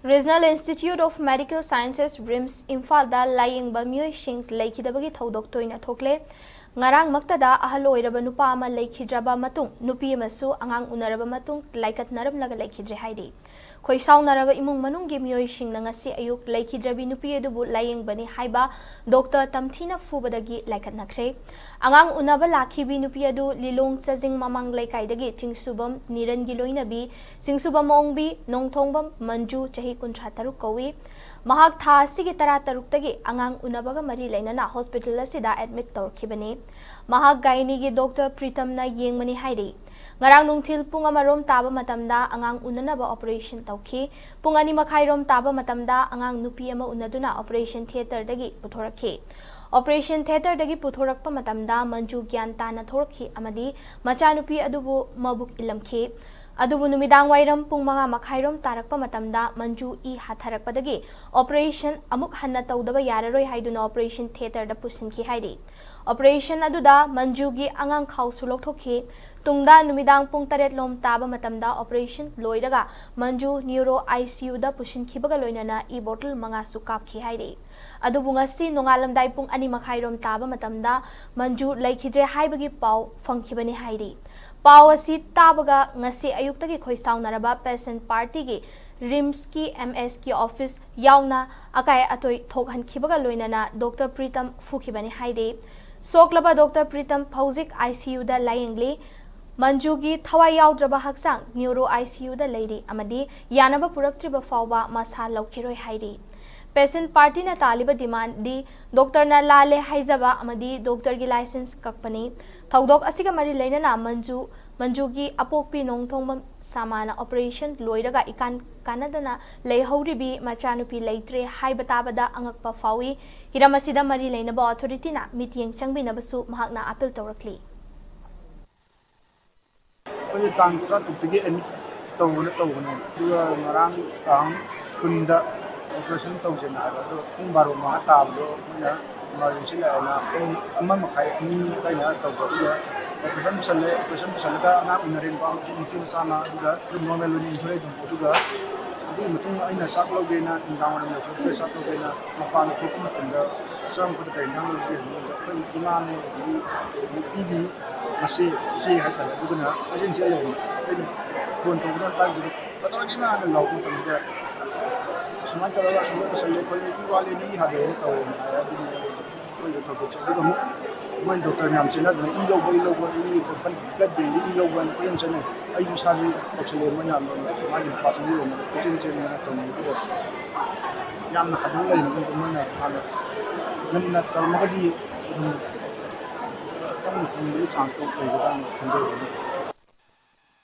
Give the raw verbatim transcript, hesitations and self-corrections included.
Regional Institute of Medical Sciences, RIMS, ꯏꯝꯐꯥꯜꯗ ꯂꯥꯌꯦꯡꯕ ꯃꯤꯑꯣꯏꯁꯤꯡ ꯂꯩꯈꯤꯗꯕꯒꯤ ꯊꯧꯗꯣꯛ ꯇꯣꯏꯅ ꯊꯣꯛꯂꯦ꯫ ꯉꯔꯥꯡꯃꯛꯇꯗ ꯑꯍꯜ ꯑꯣꯏꯔꯕ ꯅꯨꯄꯥ ꯑꯃ ꯂꯩꯈꯤꯗ꯭ꯔꯕ ꯃꯇꯨꯡ, ꯅꯨꯄꯤ ꯑꯃꯁꯨ ꯑꯉꯥꯡ ꯎꯅꯔꯕ ꯃꯇꯨꯡ ꯂꯥꯏꯀꯠꯅꯔꯝꯂꯒ ꯂꯩꯈꯤꯗ꯭ꯔꯦ ꯍꯥꯏꯔꯤ꯫ ꯈꯣꯏꯁꯥꯎꯅꯔꯕ ꯏꯃꯨꯡ ꯃꯅꯨꯡꯒꯤ ꯃꯤꯑꯣꯏꯁꯤꯡꯅ ꯉꯁꯤ ꯑꯌꯨꯛ ꯂꯩꯈꯤꯗ꯭ꯔꯕꯤ ꯅꯨꯄꯤ ꯑꯗꯨꯕꯨ ꯂꯥꯌꯦꯡꯕꯅꯤ ꯍꯥꯏꯕ ꯗꯣꯛꯇꯔ ꯇꯝꯊꯤꯅ ꯐꯨꯕꯗꯒꯤ ꯂꯥꯏꯀꯠꯅꯈ꯭ꯔꯦ꯫ ꯑꯉꯥꯡ ꯎꯅꯕ ꯂꯥꯛꯈꯤꯕꯤ ꯅꯨꯄꯤ ꯑꯗꯨ ꯂꯤꯂꯣꯡ ꯆꯖꯤꯡ ꯃꯃꯥꯡ ꯂꯩꯀꯥꯏꯗꯒꯤ ꯆꯤꯡꯁꯨꯕꯝ ꯅꯤꯔꯟꯒꯤ ꯂꯣꯏꯅꯕꯤ ꯆꯤꯡꯁꯨꯕꯝ ꯑꯣꯡꯕꯤ ꯅꯣꯡꯊꯣꯡꯕꯝ ꯃꯟꯖꯨ, ꯆꯍꯤ ꯀꯨꯟꯊ꯭ꯔꯥ ꯇꯔꯨꯛ ꯀꯧꯏ꯫ ꯃꯍꯥꯛ ꯊꯥ ꯑꯁꯤꯒꯤ ꯇꯔꯥ ꯇꯔꯨꯛꯇꯒꯤ ꯑꯉꯥꯡ ꯎꯅꯕꯒ ꯃꯔꯤ ꯂꯩꯅꯅ ꯍꯣꯁꯄꯤꯇꯥꯜ ꯑꯁꯤꯗ ꯑꯦꯗꯃꯤꯠ ꯇꯧꯔꯛꯈꯤꯕꯅꯤ꯫ ꯃꯍꯥꯛ ꯒꯥꯏꯅꯤꯒꯤ ꯗꯣꯛꯇꯔ ꯄ꯭ꯔꯤꯇꯝꯅ ꯌꯦꯡꯕꯅꯤ ꯍꯥꯏꯔꯤ꯫ ꯉꯔꯥꯡ ꯅꯨꯡꯊꯤꯜ ꯄꯨꯡ ꯑꯃꯔꯣꯝ ꯇꯥꯕ ꯃꯇꯝꯗ ꯑꯉꯥꯡ ꯎꯅꯅꯕ ꯑꯣꯄꯔꯦꯁꯟ ꯇꯧꯈꯤ꯫ ꯄꯨꯡ ꯑꯅꯤ ꯃꯈꯥꯏꯔꯣꯝ ꯇꯥꯕ ꯃꯇꯝꯗ ꯑꯉꯥꯡ ꯅꯨꯄꯤ ꯑꯃ ꯎꯅꯗꯨꯅ ꯑꯣꯄꯔꯦꯁꯟ ꯊꯤꯌꯦꯇꯔꯗꯒꯤ ꯄꯨꯊꯣꯔꯛꯈꯤ꯫ ꯑꯣꯄꯔꯦꯁꯟ ꯊꯤꯌꯦꯇꯔꯗꯒꯤ ꯄꯨꯊꯣꯔꯛꯄ ꯃꯇꯝꯗ ꯃꯟꯖꯨ ꯒ꯭ꯌꯥꯟ ꯇꯥꯅ ꯊꯣꯔꯛꯈꯤ ꯑꯃꯗꯤ ꯃꯆꯥꯅꯨꯄꯤ ꯑꯗꯨꯕꯨ ꯃꯕꯨꯛ ꯏꯜꯂꯝꯈꯤ꯫ ꯑꯗꯨꯕꯨ ꯅꯨꯃꯤꯗꯥꯡ ꯋꯥꯏꯔꯝ ꯄꯨꯡ ꯃꯉꯥ ꯃꯈꯥꯏꯔꯣꯝ ꯇꯥꯔꯛꯄ ꯃꯇꯝꯗ ꯃꯟꯖꯨ ꯏ ꯍꯥꯊꯔꯛꯄꯗꯒꯤ ꯑꯣꯄꯔꯦꯁꯟ ꯑꯃꯨꯛ ꯍꯟꯅ ꯇꯧꯗꯕ ꯌꯥꯔꯔꯣꯏ ꯍꯥꯏꯗꯨꯅ ꯑꯣꯄꯔꯦꯁꯟ ꯊꯤꯌꯦꯇꯔꯗ ꯄꯨꯁꯤꯟꯈꯤ ꯍꯥꯏꯔꯤ꯫ ꯑꯣꯄꯔꯦꯁꯟ ꯑꯗꯨꯗ ꯃꯟꯖꯨꯒꯤ ꯑꯉꯥꯡꯈꯥꯎꯁꯨ ꯂꯧꯊꯣꯛꯈꯤ꯫ ꯇꯨꯡꯗ ꯅꯨꯃꯤꯗꯥꯡ ꯄꯨꯡ ꯇꯔꯦꯠ ꯂꯣꯝ ꯇꯥꯕ ꯃꯇꯝꯗ ꯑꯣꯄꯔꯦꯁꯟ ꯂꯣꯏꯔꯒ ꯃꯟꯖꯨ ꯅ꯭ꯌꯨꯔꯣ ꯑꯥꯏꯁꯤꯌꯨꯗ ꯄꯨꯁꯤꯟꯈꯤꯕꯒ ꯂꯣꯏꯅꯅ ꯏ ꯕꯣꯇꯜ ꯃꯉꯥꯁꯨ ꯀꯥꯞꯈꯤ ꯍꯥꯏꯔꯤ꯫ ꯑꯗꯨꯕꯨ ꯉꯁꯤ ꯅꯣꯡꯉꯥꯜꯂꯝꯗꯥꯏ ꯄꯨꯡ ꯑꯅꯤ ꯃꯈꯥꯏꯔꯣꯝ ꯇꯥꯕ ꯃꯇꯝꯗ ꯃꯟꯖꯨ ꯂꯩꯈꯤꯗ꯭ꯔꯦ ꯍꯥꯏꯕꯒꯤ ꯄꯥꯎ ꯐꯪꯈꯤꯕꯅꯤ ꯍꯥꯏꯔꯤ꯫ ꯄꯥꯎ ꯑꯁꯤ ꯇꯥꯕꯒ ꯉꯁꯤ ꯑꯌꯨꯛꯇꯒꯤ ꯈꯣꯏꯁꯥꯎꯅꯔꯕ ꯄꯦꯁꯦꯟꯠ ꯄꯥꯔꯇꯤꯒꯤ ꯔꯤꯝꯁꯀꯤ ꯑꯦꯝ ꯑꯦꯁꯀꯤ ꯑꯣꯐꯤꯁ ꯌꯥꯎꯅ ꯑꯀꯥꯏ ꯑꯇꯣꯏ ꯊꯣꯛꯍꯟꯈꯤꯕꯒ ꯂꯣꯏꯅꯅ ꯗꯣꯛꯇꯔ ꯄ꯭ꯔꯤꯇꯝ ꯐꯨꯈꯤꯕꯅꯤ ꯍꯥꯏꯔꯤ꯫ ꯁꯣꯛꯂꯕ ꯗꯣꯛꯇꯔ ꯄ꯭ꯔꯤꯇꯝ ꯍꯧꯖꯤꯛ ꯑꯥꯏꯁꯤꯌꯨꯗ ꯂꯥꯌꯦꯡꯂꯤ꯫ ꯃꯟꯖꯨꯒꯤ ꯊꯋꯥꯏ ꯌꯥꯎꯗ꯭ꯔꯕ ꯍꯛꯆꯥꯡ ꯅ꯭ꯌꯨꯔꯣ ꯑꯥꯏꯁꯤꯌꯨꯗ ꯂꯩꯔꯤ ꯑꯃꯗꯤ ꯌꯥꯅꯕ ꯄꯨꯔꯛꯇ꯭ꯔꯤꯕ ꯐꯥꯎꯕ ꯃꯁꯥ ꯂꯧꯈꯤꯔꯣꯏ ꯍꯥꯏꯔꯤ꯫ ꯄꯦꯁꯦꯟꯠ ꯄꯥꯔꯇꯤꯅ ꯇꯥꯜꯂꯤꯕ ꯗꯤꯃꯥꯟꯗꯤ ꯗꯣꯛꯇꯔꯅ ꯂꯥꯜꯂꯦ ꯍꯥꯏꯖꯕ ꯑꯃꯗꯤ ꯗꯣꯛꯇꯔꯒꯤ ꯂꯥꯏꯁꯦꯟꯁ ꯀꯛꯄꯅꯤ꯫ ꯊꯧꯗꯣꯛ ꯑꯁꯤꯒ ꯃꯔꯤ ꯂꯩꯅꯅ ꯃꯟꯖꯨ, ꯃꯟꯖꯨꯒꯤ ꯑꯄꯣꯛꯄꯤ ꯅꯣꯡꯊꯣꯡꯕꯝ ꯁꯥꯃꯥꯅ ꯑꯣꯄꯔꯦꯁꯟ ꯂꯣꯏꯔꯒ ꯏꯀꯥꯟ ꯀꯥꯟꯅꯗꯅ ꯂꯩꯍꯧꯔꯤꯕꯤ ꯃꯆꯥꯅꯨꯄꯤ ꯂꯩꯇ꯭ꯔꯦ ꯍꯥꯏꯕ ꯇꯥꯕꯗ ꯑꯉꯛꯄ ꯐꯥꯎꯏ꯫ ꯍꯤꯔꯝ ꯑꯁꯤꯗ ꯃꯔꯤ ꯂꯩꯅꯕ ꯑꯣꯊꯣꯔꯤꯇꯤꯅ ꯃꯤꯠꯌꯦꯡ ꯆꯪꯕꯤꯅꯕꯁꯨ ꯃꯍꯥꯛꯅ ꯑꯥꯄꯤꯜ ꯇꯧꯔꯛꯂꯤ꯫ ꯑꯩꯈꯣꯏꯁꯦ ꯇꯥꯡ ꯇꯔꯥꯇꯔꯨꯛꯇꯒꯤ ꯑꯦꯗꯃꯤꯠ ꯇꯧꯕꯅ ꯇꯧꯕꯅꯦ, ꯑꯗꯨꯒ ꯉꯔꯥꯡ ꯇꯥꯡ ꯀꯨꯟꯗ ꯑꯣꯄꯔꯦꯁꯟ ꯇꯧꯁꯦꯅ ꯍꯥꯏꯕ, ꯑꯗꯣ ꯄꯨꯡ ꯕꯥꯔꯣ ꯃꯉꯥ ꯇꯥꯕꯗꯣ ꯑꯩꯈꯣꯏꯅ ꯏꯃꯥꯔꯖꯦꯟꯁꯤ ꯂꯥꯛꯑꯦꯅ ꯄꯨꯡ ꯑꯃ ꯃꯈꯥꯏ ꯑꯅꯤ ꯑꯗꯨꯋꯥꯏꯗ ꯇꯧꯕ, ꯑꯗꯨꯒ ꯑꯣꯄꯔꯦꯁꯟ ꯄꯨꯁꯜꯂꯦ꯫ ꯑꯣꯄꯔꯦꯁꯟ ꯄꯨꯁꯜꯂꯒ ꯑꯉꯥꯡ ꯎꯅꯔꯦꯅꯀꯣ, ꯅꯨꯄꯤ ꯃꯆꯥꯅ, ꯑꯗꯨꯒ ꯅꯣꯔꯃꯦꯜ ꯑꯣꯏꯅ ꯏꯟꯊꯣꯔꯛꯑꯦ ꯑꯗꯨꯝ, ꯑꯗꯨꯒ ꯑꯗꯨꯒꯤ ꯃꯇꯨꯡ ꯑꯩꯅ ꯆꯥꯛ ꯂꯧꯒꯦꯅ, ꯅꯨꯡꯗꯥꯡ ꯋꯥꯏꯔꯝ ꯌꯧꯁꯤꯜꯂꯛꯄꯗ ꯆꯥꯛ ꯂꯧꯒꯦꯅ ꯃꯄꯥꯟꯗ ꯊꯣꯛꯄ ꯃꯇꯝꯗ, ꯆꯪꯉꯛꯄꯗ ꯀꯔꯤ ꯏꯟꯖꯥꯡ ꯂꯧꯁꯤꯒꯦ ꯍꯪꯕ ꯃꯇꯝꯗ, ꯑꯩꯈꯣꯏ ꯏꯃꯥꯅꯦ, ꯑꯗꯒꯤ ꯅꯨꯄꯤꯒꯤ ꯃꯆꯦ, ꯏꯆꯦ ꯍꯥꯏꯇꯥꯔꯦ, ꯑꯗꯨꯗꯨꯅ ꯀꯣꯏꯆꯦꯟ ꯆꯦꯜ ꯂꯩꯔꯝꯃꯦ꯫ ꯑꯩꯅ ꯐꯣꯟ ꯇꯧꯕꯗ ꯇꯥꯏꯗꯨꯗ, "ꯀꯩꯗꯧꯔꯒꯦ ꯏꯃꯥꯅ?" ꯂꯥꯎꯕ ꯃꯇꯝꯗ, "ꯁꯨꯃꯥꯏꯅ ꯇꯧꯔꯒ ꯑꯁꯨꯝ ꯂꯣꯏꯁꯜꯂꯦ ꯈꯣꯠꯂꯦ, ꯏ ꯋꯥꯠꯂꯦ, ꯃꯤ ꯍꯥꯜꯂꯦꯅ ꯇꯧꯔꯦꯅ" ꯍꯥꯏ꯫ ꯑꯗꯨꯅꯤ ꯑꯩꯈꯣꯏꯒꯤ ꯊꯧꯗꯣꯛꯁꯦ꯫ ꯑꯗꯨꯒ ꯑꯃꯨꯛ ꯃꯣꯏ ꯗꯣꯛꯇꯔ ꯃꯌꯥꯝ ꯆꯦꯟꯅꯗꯅ ꯏ ꯂꯧꯕ, ꯏ ꯂꯧꯕ, ꯏ ꯕ꯭ꯂꯗ ꯕꯦꯡꯗ ꯏ ꯂꯧꯕ ꯍꯥꯏꯅ ꯀꯣꯏꯆꯦꯟ ꯆꯦꯟꯅꯩ꯫ ꯑꯩꯁꯨ ꯏꯁꯥꯁꯨ ꯇꯧꯁꯜꯂꯦ, ꯃꯣꯏ ꯃꯌꯥꯝ ꯃꯥꯒꯤ ꯅꯨꯄꯥ ꯆꯪꯕꯤꯔꯣꯅ ꯀꯣꯏꯆꯦꯟ ꯆꯦꯟꯗꯅ ꯇꯧꯅꯩ꯫ ꯑꯗꯨꯒ ꯌꯥꯝꯅ ꯍꯥꯏꯗꯣꯛ ꯂꯩꯔꯝꯃꯦ꯫ ꯑꯗꯨ ꯃꯣꯏꯅ ꯍꯥꯟꯅ ꯉꯟꯅ ꯇꯧꯔꯝꯃꯒꯗꯤ ꯑꯗꯨꯝ ꯈꯤꯇꯪ ꯐꯪꯕꯒꯤ ꯆꯥꯟꯁꯇꯣ ꯂꯩꯒꯗ꯭ꯔꯥꯅ ꯈꯟꯖꯩ꯫